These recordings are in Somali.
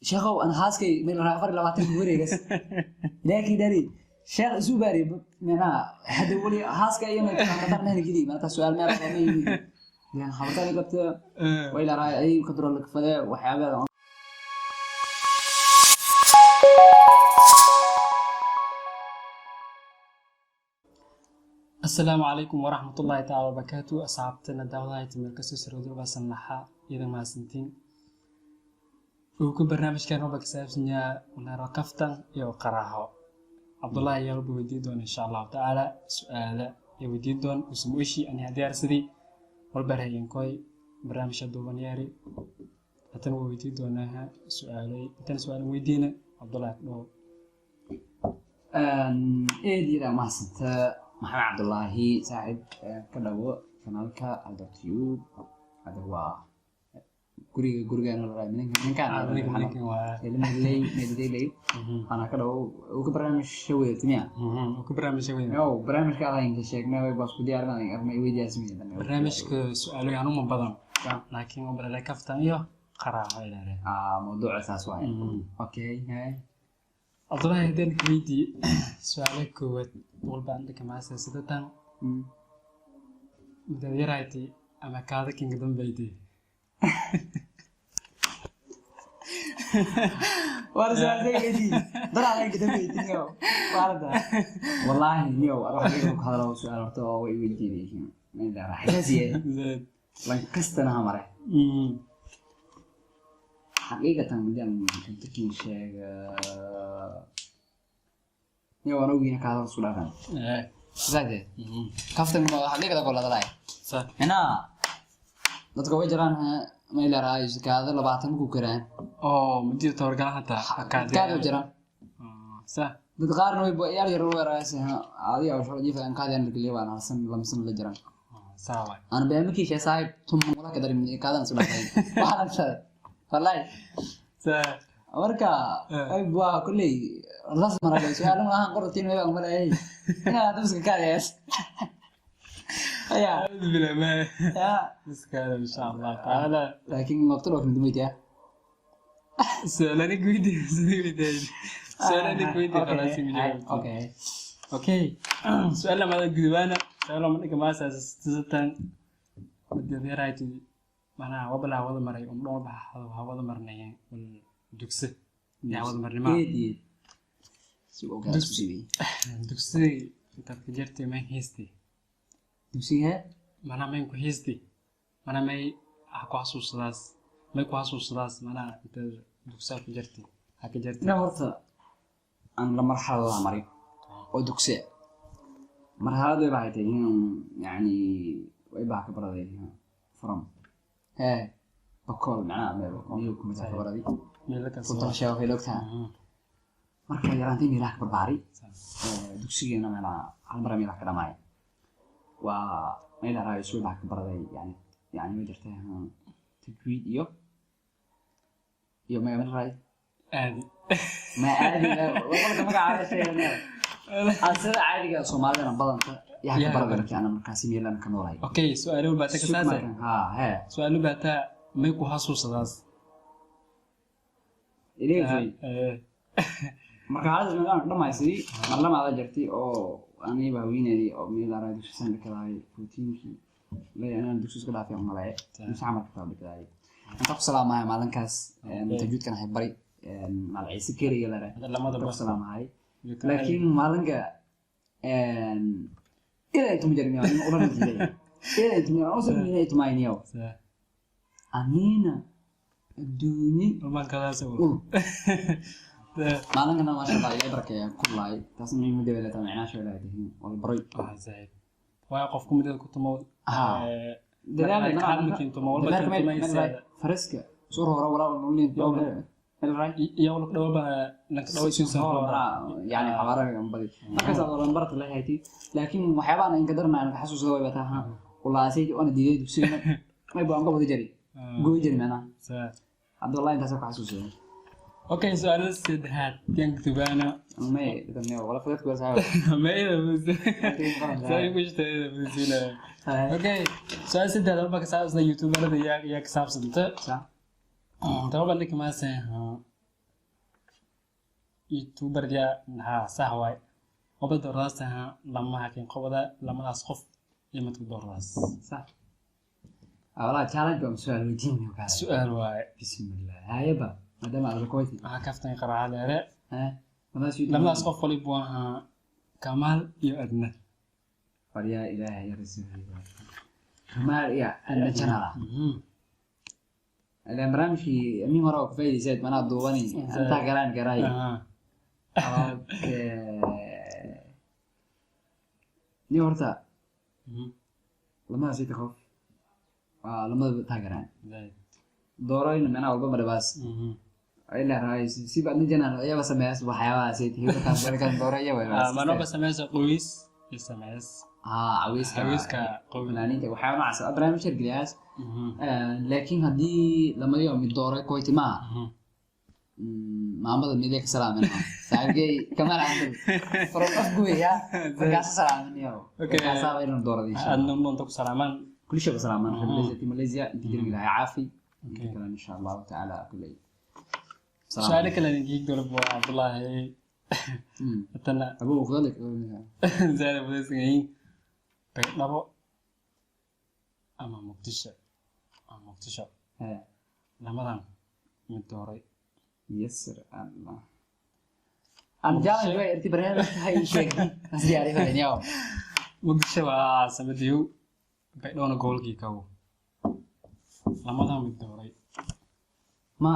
Sheekhow, ana haaskay meel 24 ku wareegas, laakiin dhari sheekh isu baari micnaha hadda weli haaska iyana habartan gidi maanta su'aal meel ma yimid lan habartan qabta way la raay ay ka duro la kafade waxyaabaha. Asalaamu calaykum waraxmatullaahi tacaala wabarakaatu. Asxaabtana daawadahayta meel kasoo sarowda baasan laxaa iyada mahadsantiin. Uu ku barnaamijkan wuxuu ka saabsan yahay walaalo kaftan iyo qaraaxo. Cabdullaahi ayaa walba weydiin doona insha Allahu tacaala su-aala iyo weydiin doon usmuishi ani diyaarsadii walba rayankoy barnaamijka duuban yaari hatan waa weydiin doonaa su-aalay intaan su-aalan weydiina Cabdullaahi ku dhawo. Aad iyo aad mahadsanta, Maxamed Cabdulaahi saaxiib. Ka dhawo kanaalka Cabdi Tube. Hada waa guriga gurigeena la raay ninkaan. Ninkan waa meeley ana ka dhawo uu ka barnaamij wadatimiya. Uu ku barnaamijka weyn. Yow, barnaamijka adaa inta sheegnay way baas ku diyaarinay armay weydiyaasmiya. Barnaamijka su-aalo anuma badan, laakiin waa balale kaftan iyo qaraaxo ilaale. Ah, mawduuca saas waaye. Okay, hay. Cabdullaahi, haddaan ku weydiiye su-aalo koowaad walba aan dhaka maasa sidatan mudaad yaraaytay ama kaada kinga dambaytay? War su'aal daraa ay kadambeeyay niyow waalada wallaahi niyow wax iga ku hadalo su'aal horta oo way weydiinayeen meel xasaasiye lan kastana ha mare. Xaqiiqatan midaan runtikin sheega niyow, aan ogiina kaada isku dhaafan saade kaftan xaqiiqada ko ladalay inaa dadka way jiraan may leerahay kaada 20 ku karaan. Oo mudida tabargala hataa. Kaada jiraan. Sa dad qaarna way yar yar weeraysa adiga oo shaqo jifa aan kaadaan galiyo waan halsan lamsan la jiraan. Saa waay. Aan beemkii shay saaxib tum wala ka darin kaadan soo dhaafay waxaan shay wallahi. Sa marka ay waa kulley las maray su'aal ma ahan qortiin way baan malay inaa dad iska kaadays aya. Bila ma ya iskaada insha Allah tacaala. Laakiin maqtul waa kamid ah. Su-aalani weydiiye sidii weydiiyey su-aalani weydiiye khalaas Okay. Okay. Okay, su-aal lamaada gudubaana su-aal lama dhiga maasa sidatan mudaad macnaha wabala wada maray um dhan walba ha wada marnayeen wal dugsi yaa wada marnimaa. Eed si uu gaar isku siibay. Dugsiga intaad ka jirtay mayn haystay? Dugsiga? Macnaha mayn ku haystay, macnaha may ha ku xasuusadaas, may ku xasuusadaas macnaha intaad dugsiga ku jirtay ha ka jirtay? Ina horta aan la marxalada maray oo dugsi marxalad way baxay tahay, yani way baa ka baraday from hee Bakool macnaha meel miyuu kumid ka baraday. Meelo kasta. Runta sheego waxay ogtahay marka yaraantii meelaha ka barbaaray dugsigeena meelaha hal mar meelaha ka dhamaay waa meel raay isku baa ka baraday yani ma jirta tajwiid iyo magaca raay. Aadi. Ma aadi walka magaca sheeganaya sida caadiga Soomaalidana badanta yaa ka Yaa baraday baratay. Markii ana markaasi meelan ka noolay. Okay, su-aalo baa ta kasaase. Ha he. Su-aalo baa ta may ku xasuusadaas? Ileeyahay marka hadda meelaan dhamaysay marlamaada jirtay oo aniga haweeneydii oo meel raay dugsi san dhigay 14kii la inaan dugsi iska dhaafay u malay mise camal ka dhigay inta ku salaamahay maalinkaas tajwiidkan hay bari maal Ciise keliya la raay lamada ku bas salaamahay, laakiin maalinka ilaa intuu jarmi aan oran jiray ilaa intuu aan usoo inay tumayniyo aniina adduunye. Rumankadaas. Ul maalinkana maasha Allah ilaa barkeeya ku laay taas muhiimadda way leedahay macnaha sheelay tihiin wal baray. Waayo qofku midada ku tumo. Ah. Dadaal. Kaalmakiin tumo walba tumaysa. Faraska soo hore walaa nulin meel raay. Iyo wal dhawaba lanka dhawaysiinsan. Yani xabaaraha badi markaas aad olan barta la haytay, laakiin waxyaabahan in ka darnaa ka xasuusada way bataa walaasay oona diiday dugsiga may baan ka wada jari gooy jari macnaha hadda wallahi intaas ka xasuusada. Okay, su-aalo saddexaad yan gudubaana. May dadna wala fadad ku saa. Ma ida saa ku jirta ida busiina. Okay, su-aal saddexaad walba ka saabsan youtuberada yaa ka saabsanta. Taba ninka maase. Youtuber ya haa, sax waay. Oba dooradaas ahaa lama hakin qobada lamadaas qof iyo madku dooradaas. Sax. Walaa challenge baa su'aal weydiin kaala. Su-aal waaye. Bismillah, hayaba maadaama aad lakoyti. Waxaa kaftan qaraaca dheere. Lamadaas YouTuber. Lamadaas qof waliba waa ahaa Kamaal iyo Adna. Waryaa, Ilaahay ya rasuul, Kamaal iyo Adna Janala. Ilaan barnaamijkii amin hore oo ku faa'iidaysayd manaa duubani intaa galaan garay. Okay, ni horta lamadaas ita qof waa lamada taageeraan. Zaid. Doorayna macnaha walba madhabaas. Ilaa raay siba Adna Janal iyaba sameeyas waxyaabahaas ay tihiin markaan dooro iyaba. Manoba sameysa qoys iyo sameys. Haa, caweyska. Caweyska qoys. Fanaaniinta, waxyaaba noocaas ah barnaamij geliyaas. Laakiin haddii lamadiyo mid dooray koyti maaha. Maamada midee ka salaamin saaxiibkay Kamaal Axmed from Afguy ya markaasa salaamin yo. Okay. Markaasaaba inaan dooraday insha Allah. Adna doonta ku salaamaan. Kulli shay salaaman reer Malaysia, Malaysia inta jirin, Ilaahay caafi inta kale insha Allahu tacaala kulley. Su-aalo kale geeg dolab waa Cabdullaahi. Hatana Abu khalik. Zaid budaysangayin Baydhabo ama Muqdisho ama Muqdisho, lamadan mid dooray. Yasir Allah an challenge way inti barnaamijka hay sheeg diyaari fadan yo. Muqdisho waa caasimadiiw, Baydhabona gobolkii kawo, lamadan mid dooray. Ma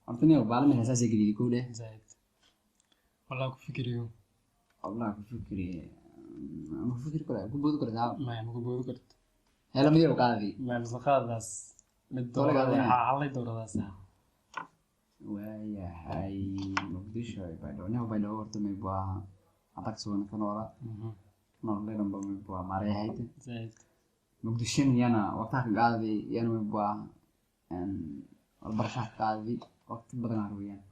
horta niyo baalmi heesaas geliye kow dheh. Zaid, walaa ku fikiriyo. Wallah ku fikri ma fikri kale ku boodi kale. Maya, maku boodi karto. Hela midiyo qaadi. Maya, maslaqaadaas mid Doole dooraday. qaadana. Halay dooradaas. Waayahay, Muqdisho iyo Baydhabo, nin Baydhabo horta mayb waa adag sugan ka noola nololedanba mayb waa maareehayd. Zaid. Muqdishona iyana waqtaha ka qaadi, iyana mayb waa walbarashaha ka qaadi waqti badan aan weyaan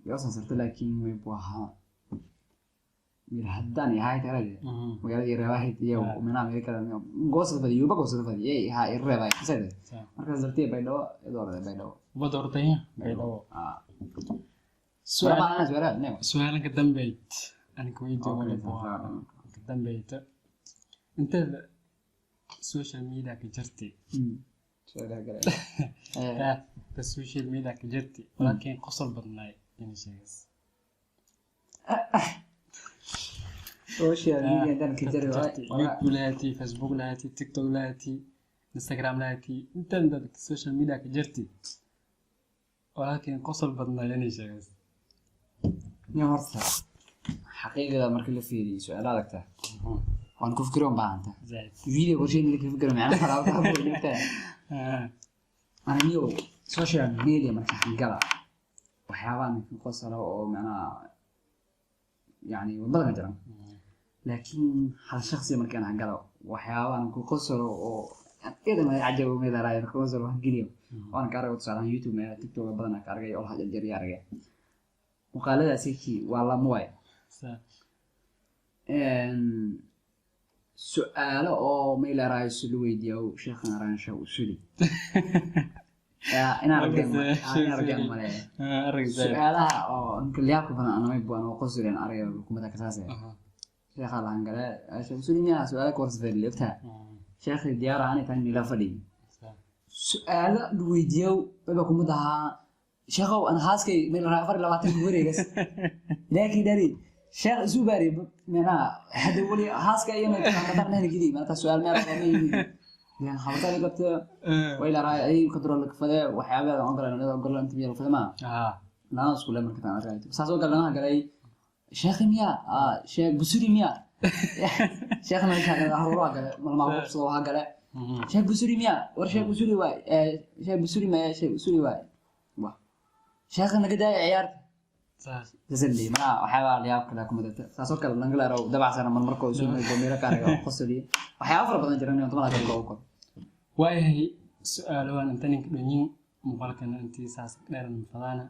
yoo sarto, laakiin mayb waa meel haddaan yahay tarade magaalada ireebahayd iyo meelaha meel kale goosada fadi yuuba goosada fadi ey ha ireebay kasayde. Markaas dartee Baydhabo doorada Baydhabo. Uba doortay Baydhabo. Ah. Su'aal. Su'aal ne. Su'aalanka dambeyd aniga weydiiyo. Okay, waliba waa ka dambeyta inteeda social media ka jirtay. Su'aalaha kale. Ta social media ka jirtay walaakiin qosol badnaay inay sheegas. Social media intaan ka jari waay. YouTube lahaati, Facebook lahaati, TikTok lahaati, Instagram lahaati, intaan dad social media ka jirtay walaakiin qosol badnaay inay sheegas. Nin horta xaqiiqada marka la fiiriyo su'aal adagta waan ku fikiro baahanta. Zaid. Video qorsheyn la fikiro macnaha faraha ka buuxinta. Aniyo social media marka gala waxyaabahan ku qosolo oo macnaha yani badan jiraan, laakiin hal shakhsi markaan galo waxyaabahan ku qosolo oo iyadan ay cajabo meel araay ku qosolo waan geliyo waan ka aragay tusaalahan YouTube meel TikTok badan ka aragay oo hal jeer aragay muuqaaladaasi kii waa lama waay. Su'aalo oo meel araay su la weydiiyo sheekhan araansha usuli inaan arageen maleeya. Arag zaid. Su'aalaha oo inka badan anamay buan oo qosleen aragay hukuumadda kasaase sheekha lahan gale sheekh usuli miyaa su'aalo ka warsafay ogtaa sheekhi diyaar ahaan intaan nila fadhiy su'aalo la weydiiyo baba kumad ahaa sheekhow an haaskay meel 24 wareegas laakiin dhari sheekh isu baari micnaha hadda weli haaska iyana habataan mehna geli maanta su'aal meel ma yimid habataan qabta way la raay ay control la fadee waxyaabaha aan ogolaan anada ogolaan inta meel fadee ma lana isku le marka taan aragay saas oo kale lana galay sheekhi miya sheekh busuri miya sheekhna waxaa galay haruuraha gale malmaa qubsado waxaa gale sheekh busuri miya war sheekh busuri waay sheekh busuri maya sheekh busuri waay wah sheekha naga daaya ciyaarta. Saas. Tasalli mana waxyaabaa la yaab kale kuma darta saas oo kale langaleero dabacsana marmarkoo isu meelo kaaraga oo qosoliye waxyaaba fara badan jiran inta malaha kale kor. Waayahay, su-aalo waan inta ninka dhanyin muuqaalkana intii saas dheeran fadaana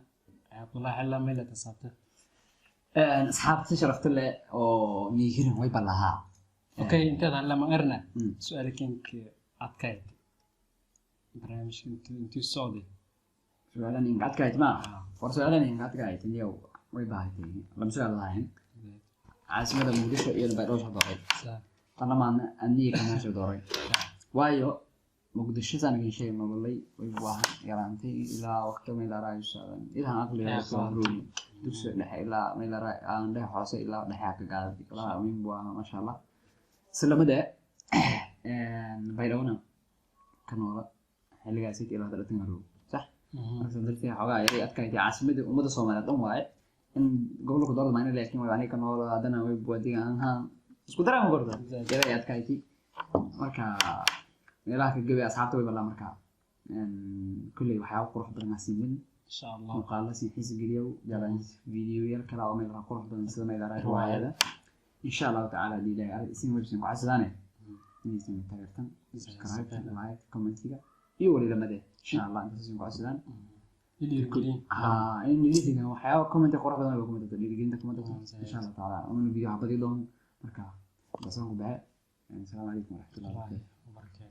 Cabdullaahi xilla meel tasaabta. Asxaabta si sharafta leh oo niihirin way ballahaa. Okay, inteeda lama erna su-aalkinka adkayd barnaamijka intuu socday. Su-aalan inka adkayd ma War su-aalan kaadka ay taniyow way baahatay lama su-aal lahayn. Caasimada Muqdisho iyo Baydhabo soo dooray. Tanamaadna aniga kamaasha dooray, waayo Muqdisho saan idin sheegay nololay way buahan yaraantay ilaa waqti meel araayo socdan ilaa aqliga soo roogi dugsiga dhexe ilaa meel araayo aan dhexe hoose ilaa dhexe ka gaaday ilaa weyn buahan, masha Allah. Islamada Baydhabona ka noola xilligaas ilaa hadda dhatan roog sax. Marka darteed xoogaa yaray adkaaytay caasimadii ummadda Soomaaliyeed dhan waaye in gobolka doorada maayna, laakiin way aniga ka nool haddana way buwadiga ahaan isku daraan gorda yaray adkaaytay. Marka meelaha ka gabay asxaabta way balaa. Marka kulley waxyaabo qurux badan aan siin wadin, Insha Allah. Muuqaalo siin xiisi geliyow videoyal kale oo meel qurux badan sida meel riwaayada, insha Allahu tacaala. Haddii Ilaahay isin websin ku casadaane inaysan taageertan subscribe, like, commentiga iyo wali lamade, insha Allah intaas isin ku casadaan. Dhiirigelin. Haa, in dhiirigelin waxyaabo comment qurux badan oo comment dhiirigelinta comment, insha Allah tacaala una video habadi doon. Marka intaasaan ku baxe. Asalaamu calaykum waraxmatullahi wabarakatuh. Wabarakaatu.